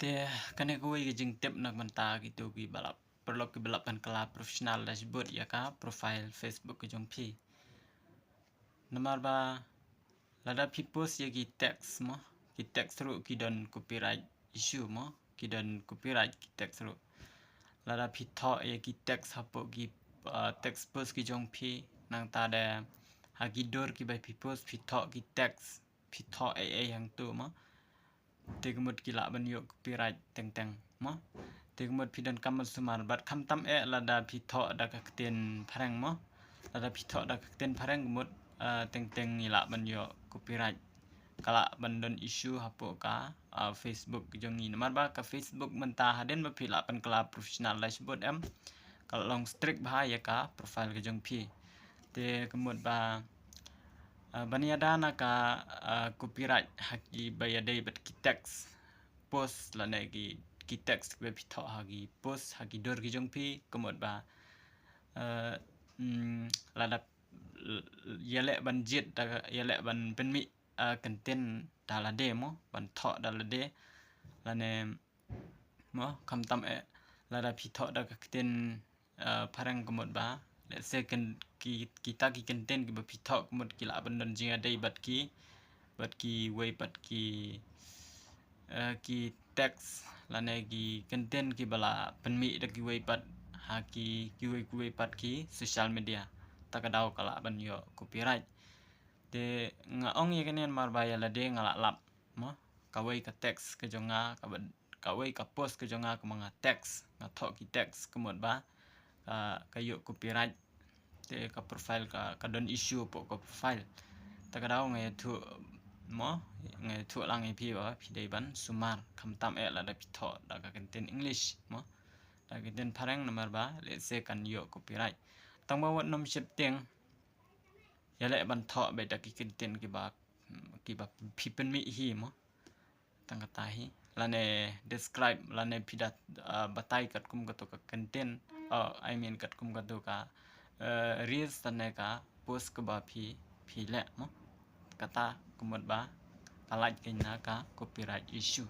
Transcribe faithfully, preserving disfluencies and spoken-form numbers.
Te kane kawei ka jingtip na ka bynta kito ki ba la paralok ki ba la pynkylla professional dashboard ïa ka profile Facebook ka jong phi. Namar ba lada phi post ïa ki text mo, ki text ruh ki don copyright issue mo, ki don copyright ki text ruh. Lada phi thoh ïa ki text hapoh ki, uh, text post ki jong phi, nangta de ha ki dur ki ba phi post phi thoh ki text, phi thoh ei ei hangto mo. Te ka mut ki lah ban ïoh copyright teng teng mo. Te ka mut phi donkam ban sumar bad khamtam eh lada phi thoh da ka ktien phareng mo. Lada phi thoh da ka ktien phareng ka mut, ah, teng teng ngi lah ban ïoh copyright. Ka lah ban don issue hapoh ka, ah, Facebook jong ngi. Namar ba ka Facebook mynta hadien ba phi lah pynkylla professional dashboard em, ka long strict bha ïa ka profile ka jong phi. Te ka mut ba, ah, ban ïada na ka, ah, copyright ha ki ba ïadei bad ki text post lane ki, ki text ki ba phi thoh ha ki post ha ki dur ki jong phi, ka mut ba, ah, mm, lada ïaleh ban jied da, ïaleh ban pynmih, ah, kyntien da lade mo, ban thoh da lade lane mo, khamtam eh lada phi thoh da ka ktien, ah, phareng ka mut ba, let's say, ken-, ki, kita ki kyntien ki ba phi thoh ka mut ki lah ban don jingïadei bad ki, bad kiwei pat ki, ah, ki text lane ki kyntien ki ba la pynmih da kiwei pat ha ki, kiwei kiwei pat ki social media. Ta ka daw ka lah ban ïoh copyright. Te nga ong ïa kane namar ba ïa lade nga lah lap mo, kawei ka text ka jong nga, ka ba, kawei ka post ka jong nga, ka ma nga text, nga thoh ki text, ka mut ba ka, ka ïoh copyright. Te ka profile ka, ka don issue hapoh ka profile. Ta ka daw nga ïathuh mo, nga ïathuh lang ïa phi ba phi dei ban sumar, khamtam eh lada phi thoh da ka kyntien English mo, da ka kyntien phareng, namar ba let's say kan ïoh copyright. Tang ba wat nym sheptieng, ïaleh ban thoh beit da ki kyntien ki ba, ki ba phi pynmih hi mo. Tang kata hi. Lane describe, lane phi da, ah, batai katkum kato ka kyntien, ah, I mean katkum kato ka, eh, reels lane ka post ka ba phi, phi leh mo. Kata ka mut ba ka lait kane na ka copyright issue.